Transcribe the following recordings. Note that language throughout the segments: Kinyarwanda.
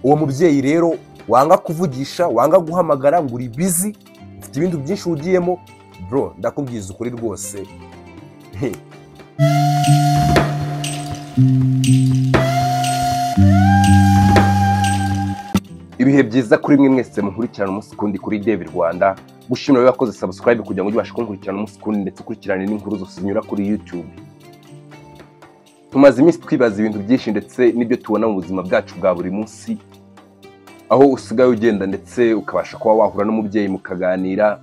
Uwo mubyeyi rero wanga kuvugisha, wanga guhamagara ngo uri busy, ufite ibintu byinshi ugiyemo, bro, ndakubwiza ukuri rwose. Ibihe byiza kuri mwe mwese munkurikirana umunsi kundi kuri David Rwanda. Gushimira abakoze subscribe kugira ngo ujye ubashe kunkurikirana umunsi kundi ndetse ukurikirane n'inkuru zose zinyura kuri YouTube. Tumaze iminsi twibaza ibintu byinshi ndetse n'ibyo tubona mu buzima bwacu bwa buri munsi, aho usigaye ugenda ndetse ukabasha kuba wahura n'umubyeyi mukaganira,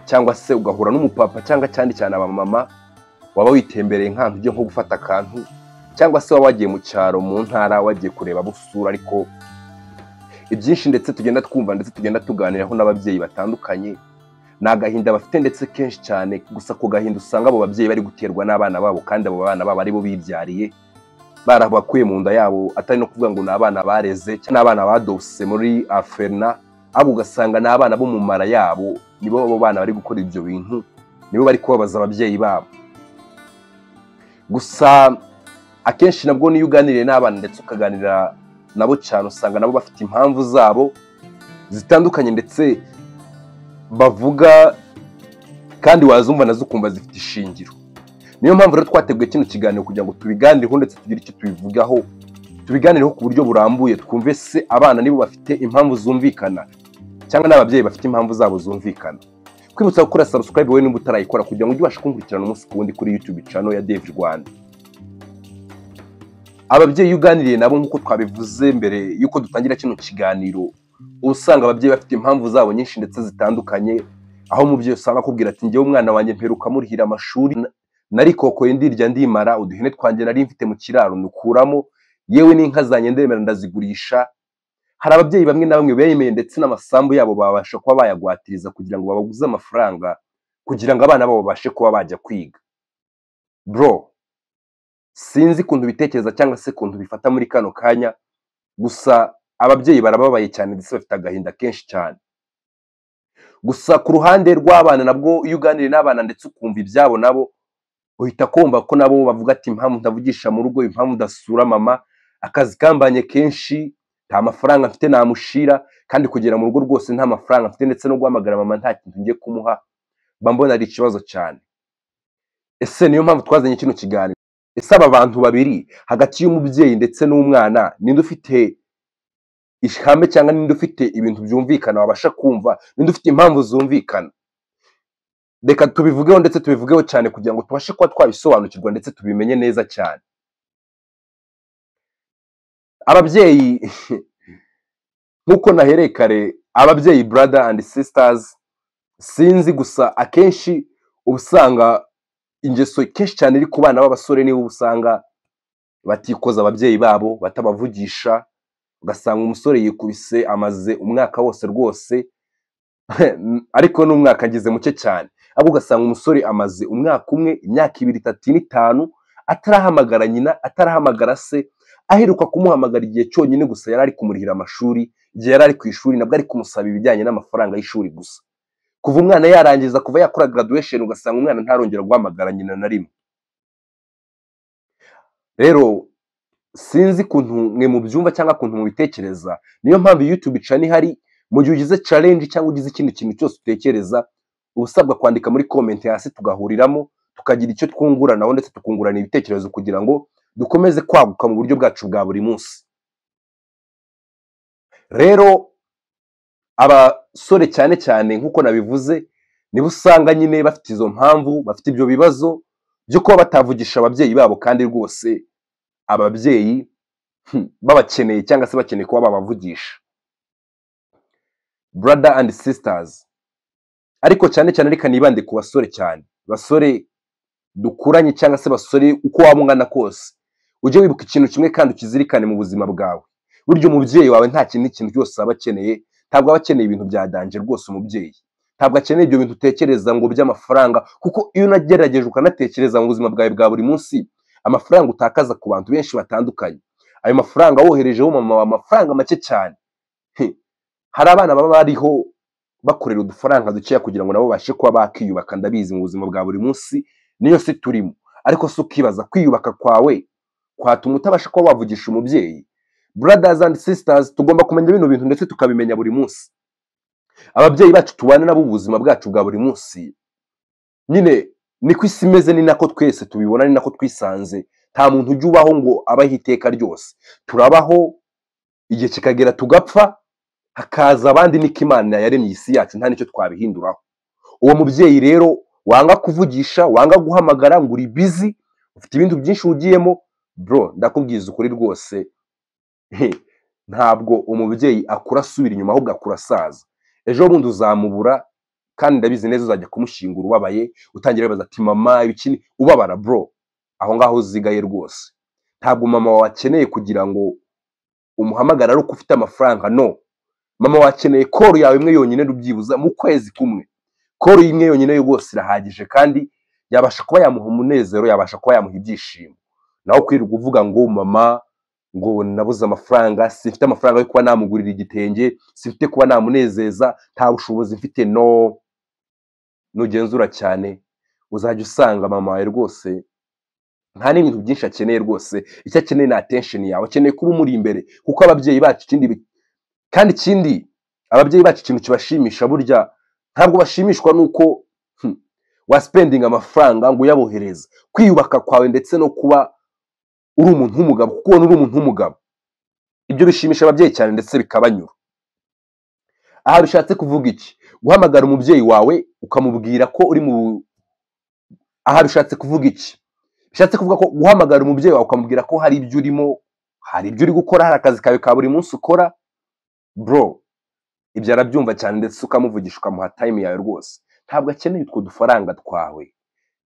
cyangwa se ugahura n'umupapa cyangwa cyane cyane abamama, waba witembereye nk'ahantu ugiye nko gufata akantu, cyangwa se waba wagiye mu cyaro mu ntara wagiye kureba abo usura. Ariko ibyinshi ndetse tugenda twumva ndetse tugenda tuganiraho n'ababyeyi batandukanye ni agahinda bafite ndetse kenshi cyane. Gusa ku gahinda usanga abo babyeyi bari guterwa n'abana babo, kandi abo bana babo aribo bibyariye, barabakuye mu nda yabo, atari no kuvuga ngo ni abana bareze cyangwa n'abana badose muri aferna, ahubwo ugasanga ni abana bo mu mara yabo, nibo abo bana bari gukora ibyo bintu, nibo bari kubabaza ababyeyi babo. Gusa akenshi nabwo niyo uganiriye n'abana ndetse ukaganira nabo cyane, usanga nabo bafite impamvu zabo zitandukanye ndetse bavuga, kandi wazumva nazo ukumva zifite ishingiro. Niyo mpamvu rero twateguye kino kiganiro kugira ngo tubiganireho ndetse tugire icyo tubivugaho, tubiganireho ku buryo burambuye, twumve se abana nibo bafite impamvu zumvikana cyangwa n'ababyeyi bafite impamvu zabo zumvikana. Kwibutsa gukora subscribe wowe niba utarayikora kugira ngo ujye ubasha kunkurikirana umunsi ku wundi kuri YouTube channel ya David Rwanda. Ababyeyi uganiriye nabo nk'uko twabivuze mbere yuko dutangira kino kiganiro, usanga ababyeyi bafite impamvu zabo nyinshi ndetse zitandukanye, aho umubyeyi usanga akubwira ati njyewe umwana wanjye mperuka murihira amashuri, narikokoye ndirya ndimara, uduhene twanjye nari mfite mu kiraro nukuramo, yewe n'inka zanjye ndemera ndazigurisha. Hari ababyeyi bamwe na bamwe bemeye ndetse n'amasambu yabo babasha kuba bayagwatiriza kugira ngo babaguze amafaranga kugira ngo abana babo babashe kuba bajya kwiga. Bro, sinzi kuntu bitekereza cyangwa se kuntu bifata muri kano kanya, gusa ababyeyi barababaye cyane ndetse bafite agahinda kenshi cyane. Gusa ku ruhande rw'abana nabwo iyo uganiriye n'abana ndetse ukumva ibyabo nabo, uhita kumva ko nabo bavuga ati impamvu ndavugisha mu rugo, impamvu ndasura mama, akazi kambanye kenshi, nta mafaranga mfite namushira, kandi kugera mu rugo rwose nta mafaranga mfite, ndetse no guhamagara mama nta kintu ngiye kumuha, mba mbona ari ikibazo cyane. Ese niyo mpamvu twazanye kino kiganiro. Ese aba bantu babiri hagati y'umubyeyi ndetse n'umwana, ninde ufite ihame cyangwa ninde ufite ibintu byumvikana wabasha kumva, ninde ufite impamvu zumvikana? Reka tubivugeho ndetse tubivugeho cyane kugira ngo tubashe kuba twabisobanukirwa ndetse tubimenye neza cyane. Ababyeyi nk'uko nahereye kare, ababyeyi brother and sisters, sinzi gusa akenshi ubusanga ingeso kenshi cyane iri ku bana b'abasore, nibo usanga batikoza ababyeyi babo, batabavugisha, ugasanga umusore yikubise amaze umwaka wose rwose ariko n'umwaka ageze muke cyane, ahubwo ugasanga umusore amaze umwaka umwe, imyaka ibiri, itatu, n'itanu atarahamagara nyina, atarahamagara se, aheruka kumuhamagara igihe cyonyine gusa yari ari kumurihira amashuri, igihe yari ari ku ishuri nabwo ari kumusaba ibijyanye n'amafaranga y'ishuri gusa. Kuva umwana yarangiza, kuva yakora graduation, ugasanga umwana ntarongera guhamagara nyina na rimwe. Rero sinzi kuntu mwe mubyumva cyangwa kuntu mubitekereza, niyo mpamvu YouTube channel ihari. Mu gihe ugize challenge cyangwa ugize ikindi kintu cyose utekereza, usabwa kwandika muri comment hasi, tugahuriramo tukagira icyo twunguranaho ndetse tukungurana ibitekerezo kugira ngo dukomeze kwaguka mu buryo bwacu bwa buri munsi. Rero abasore cyane cyane nk'uko nabivuze, nibo usanga nyine bafite izo mpamvu, bafite ibyo bibazo byo kuba batavugisha ababyeyi babo, kandi rwose ababyeyi babakeneye cyangwa se bakeneye kuba babavugisha. Brother and sisters, ariko cyane cyane reka nibande ku basore cyane, basore dukuranye cyangwa se basore uko waba ungana kose, ujye wibuka ikintu kimwe kandi ukizirikane mu buzima bwawe. Burya umubyeyi wawe nta kintu n'ikintu cyose aba akeneye, ntabwo aba akeneye ibintu bya danger rwose. Umubyeyi ntabwo akeneye ibyo bintu utekereza ngo by'amafaranga, kuko iyo unagerageje ukanatekereza mu buzima bwawe bwa buri munsi, amafaranga utakaza ku bantu benshi batandukanye, ayo mafaranga woherejeho mama wawe amafaranga make cyane. Hari abana baba bariho bakorera udufaranga dukeya kugira ngo nabo babashe kuba bakiyubaka, ndabizi mu buzima bwa buri munsi niyo si turimo, ariko si ukibaza kwiyubaka kwawe kwatuma utabasha kuba wavugisha umubyeyi. Brothers and sisters, tugomba kumenya bino bintu ndetse tukabimenya buri munsi. Ababyeyi bacu tubana nabo ubuzima bwacu bwa buri munsi, nyine niko isi imeze, ni nako twese tubibona, ni nako twisanze. Nta muntu ujya ubaho ngo abaho iteka ryose. Turabaho, igihe kikagera tugapfa, hakaza abandi. Niko Imana yaremye isi yacu, nta nicyo twabihinduraho. Uwo mubyeyi rero wanga kuvugisha, wanga guhamagara ngo uri busy, ufite ibintu byinshi ugiyemo, bro, ndakubwiza ukuri rwose, ntabwo umubyeyi akura asubira inyuma, ahubwo akura asaza. Ejo bundi uzamubura, kandi ndabizi neza uzajya kumushyingura ubabaye, utangira wibaza ati: "Mama ibiki?" Ubabara, bro, aho ngaho uzigaye rwose. Ntabwo mama wawe akeneye kugira ngo umuhamagare ari uko ufite amafaranga, no. Mama wawe akeneye call yawe imwe yonyine, rubyibuza mu kwezi kumwe. Call imwe yonyine rwose irahagije, kandi yabasha kuba yamuha umunezero, yabasha kuba yamuha ibyishimo. Naho kwirirwa uvuga ngo mama, ngo nabuze amafaranga, simfite amafaranga yo kuba namugurira igitenge, simfite kuba namunezeza, nta bushobozi mfite, no. Nugenzura cyane uzajya usanga mama wawe rwose nta n'ibintu byinshi akeneye rwose. Icyo akeneye ni attention yawe, akeneye kuba umuri imbere. Kuko ababyeyi bacu ikindi kandi ikindi, ababyeyi bacu ikintu kibashimisha, burya ntabwo bashimishwa n'uko waspendinga amafaranga ngo uyabohereza. Kwiyubaka kwawe ndetse no kuba uri umuntu w'umugabo, kuko ubona uri umuntu w'umugabo, ibyo bishimisha ababyeyi cyane ndetse bikabanyura. Aha bishatse kuvuga iki? Guhamagara umubyeyi wawe ukamubwira ko uri mu, aha bishatse kuvuga iki? Bishatse kuvuga ko guhamagara umubyeyi wawe ukamubwira ko hari ibyo urimo, hari ibyo uri gukora, hari akazi kawe ka buri munsi ukora, bro, ibyo arabyumva cyane, ndetse ukamuvugisha, ukamuha time yawe rwose. Ntabwo akeneye utwo dufaranga twawe.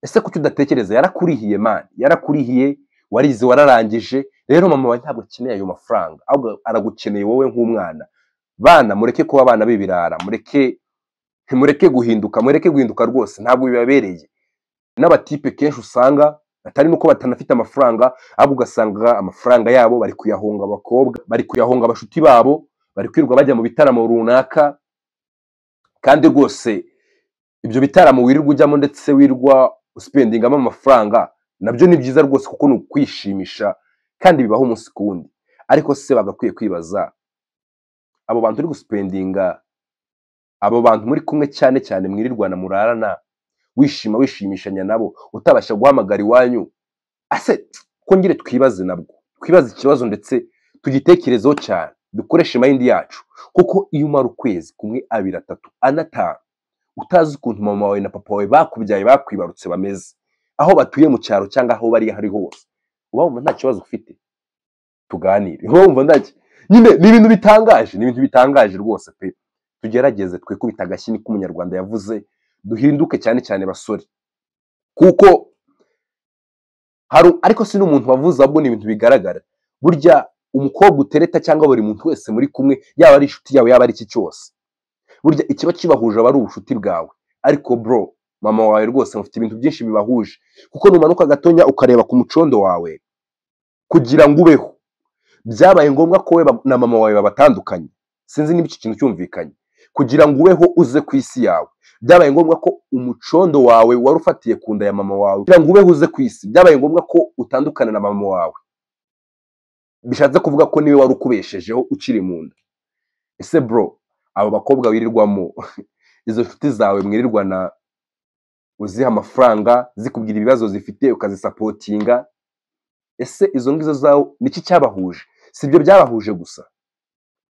Ese kuki udatekereza? Yarakurihiye, man, yarakurihiye, warize, wararangije. Rero mama wawe ntabwo akeneye ayo mafaranga, ahubwo aragukeneye wowe nk'umwana. Bana, mureke kuba abana b'ibirara, mureke, mureke guhinduka, mureke guhinduka rwose, ntabwo bibabereye. N'abatipe kenshi usanga atari nuko batanafite amafaranga, ahubwo ugasanga amafaranga yabo bari kuyahonga abakobwa, bari kuyahonga abashuti babo, bari kwirirwa bajya mu bitaramo runaka. Kandi rwose ibyo bitaramo wirirwa ujyamo ndetse wirirwa uspendingamo amafaranga, nabyo ni byiza rwose, kuko ni ukwishimisha kandi bibaho umunsi ku wundi. Ariko se bagakwiye kwibaza, abo bantu uri guspendinga, abo bantu muri kumwe cyane cyane mwirirwana, murarana, wishima, wishimishanya nabo, utabasha guhamagara iwanyu? Ase kongere twibaze, nabwo twibaze ikibazo ndetse tugitekerezeho cyane, dukoreshe mind yacu. Kuko iyo umara ukwezi kumwe, abiri, atatu, ane, atanu utazi ukuntu mama wawe na papa wawe bakubyaye, bakwibarutse bameze, aho batuye mu cyaro cyangwa aho bari aho ari hose, uba wumva nta kibazo ufite? Tuganire, uba wumva nta nyine ni ibintu bitangaje, ni ibintu bitangaje rwose pe. Tugerageze twikubita agashyi, niko Umunyarwanda yavuze, duhinduke, cyane cyane basore. Kuko hari, ariko si n'umuntu wavuze, ahubwo ni ibintu bigaragara. Burya umukobwa utereta cyangwa buri muntu wese muri kumwe, yaba ari inshuti yawe, yaba ari iki cyose, burya ikiba kibahuje aba ari ubucuti bwawe. Ariko bro, mama wawe rwose mufite ibintu byinshi bibahuje, kuko numanuka gatonya ukareba ku mucondo wawe, kugira ngo ubeho byabaye ngombwa ko we na mama wawe babatandukanye. Sinzi niba iki kintu cyumvikanye. Kugira ngo ubeho uze ku isi yawe, byabaye ngombwa ko umucondo wawe wari ufatiye ku nda ya mama wawe, kugira ngo ubeho uze ku isi byabaye ngombwa ko utandukana na mama wawe. Bishatse kuvuga ko niwe wari ukubeshejeho ukiri mu nda. Ese bro, abo bakobwa wirirwamo, izo nshuti zawe mwirirwana, uziha amafaranga, zikubwira ibibazo zifite ukazisupportinga, ese izo ngizo zawe niki cyabahuje? Si ibyo byabahuje gusa,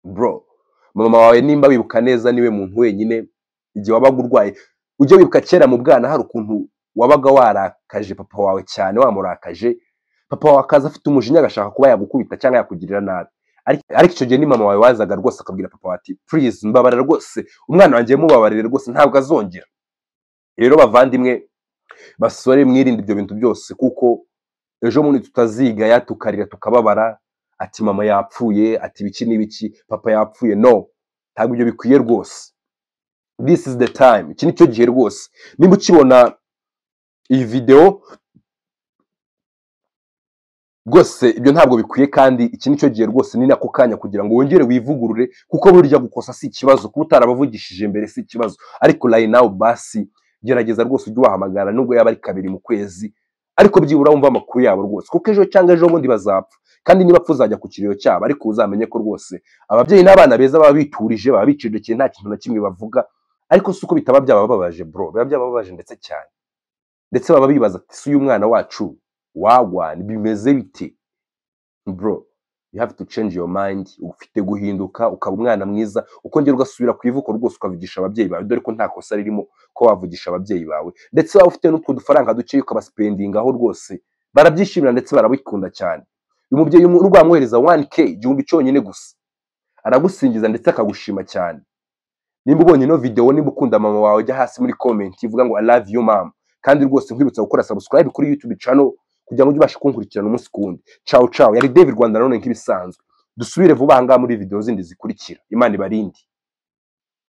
bro. Mama wawe, nimba wibuka neza, niwe muntu wenyine igihe wabaga urwaye, ujye wibuka kera mu bwana, hari ukuntu wabaga warakaje papa wawe cyane, wamurakaje, papa wawe akaza afite umujinya, agashaka kuba yagukubita cyangwa yakugirira nabi. Ariko icyo gihe ni mama wawe wazaga rwose akabwira papa wawe ati: "Please, mbabarira rwose, umwana wanjye mubabarire rwose, ntabwo azongera." Rero bavandimwe basore, mwirinde ibyo bintu byose, kuko ejo bundi tutazigaya, tukarira, tukababara, ati mama yapfuye, ati ibiki n'ibiki, papa yapfuye. No, ntabwo ibyo bikwiye rwose. This is the time, iki ni cyo gihe rwose. Nimba ukibona iyi video rwose, ibyo ntabwo bikwiye, kandi iki ni cyo gihe rwose, ni nako kanya kugira ngo wongere wivugurure. Kuko burya gukosa si ikibazo, kuba utarabavugishije mbere si ikibazo, ariko right now basi gerageza rwose ujye ubahamagara, nubwo yaba ari kabiri mu kwezi, ariko byibura wumva amakuru yabo rwose, kuko ejo cyangwa ejo bundi bazapfa. Kandi niba apfa uzajya ku kiriyo cyabo, ariko uzamenye ko rwose ababyeyi n'abana beza baba biturije, baba bicecekeye, nta kintu na kimwe bavuga. Ariko si uko bitaba byabababaje, bro, biba byabababaje ndetse cyane. Ndetse baba bibaza ati: "Si uyu mwana wacu wagwan, bimeze bite?" Bro, you have to change your mind. Ufite guhinduka ukaba umwana mwiza, ukongera ugasubira ku ivuko rwose, ukavugisha ababyeyi bawe, dore ko nta kosa ririmo ko wavugisha ababyeyi bawe. Ndetse waba ufite n'utwo dufaranga duke, ukabaspendingaho, rwose barabyishimira ndetse barabikunda cyane. Uyu mubyeyi nurwamwohereza 1K, 1000 cyonyine gusa, aragusingiza ndetse akagushima cyane. Nimba ubonye ino video, nimba ukunda mama wawe, jya hasi muri comment ivuga ngo "I love you, mom". Kandi rwose nkwibutsa gukora subscribe kuri YouTube channel kugira ngo ujye ubasha kunkurikirana umunsi ku wundi. Ciao ciao, yari David Rwanda nanone nk'ibisanzwe. Dusubire vuba aha ngaha muri video zindi zikurikira. Imana ibarinde.